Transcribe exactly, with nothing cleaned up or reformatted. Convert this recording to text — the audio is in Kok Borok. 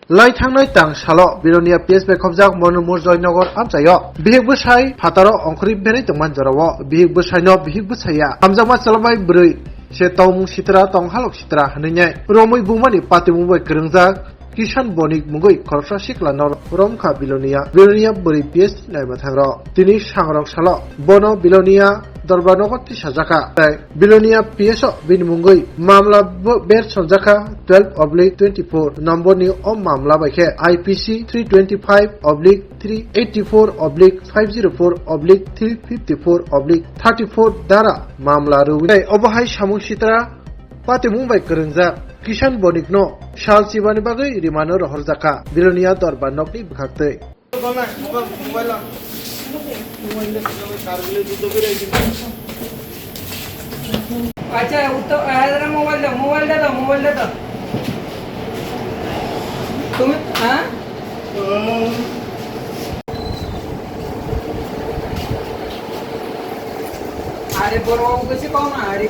Lai thangnai tang salo Bilonia P S bai khobjak Monu Murjoy Nogor amchaio. Bihik bwsai phataro ongkhorwi berwi tongmani jorao bihik bwsaino bihik bwsaiya hamjakma chwlwmai bwrwi se tongmung sitra tong halok sitra hwnwi nai romwi bumani patimung bai kwrwngjak Kishan Bonik mungwi khoroksa siklano romkha Bilonia. Bilonia bwrwi P S ni naima thangrok tini sangrok salo bono Bilonia Dorbar Nogo tisajakha. Tei Bilonia P S o bini mungwi mamla bo-, ber sonjakha twelve oblique twenty-four number ni o mamla bai khe I P C three twenty-five oblique three eighty-four oblique five zero four oblique three fifty-four oblique thirty-four dara mamla rwi. Tei obo hai samung sitra patimung bai kwrwngjak Kishan Bonik no sal chibani bagwi rimano rohorjakha Bilonia Dorbar Nokni bwkhaktwi. আচ্ছা, উত্তর, এরা মোবাইল দাও, মোবাইলটা দাও, মোবাইলটা দাও। তুমি, হ্যাঁ? আরে বড় বাবু কাছে কও না, আরে।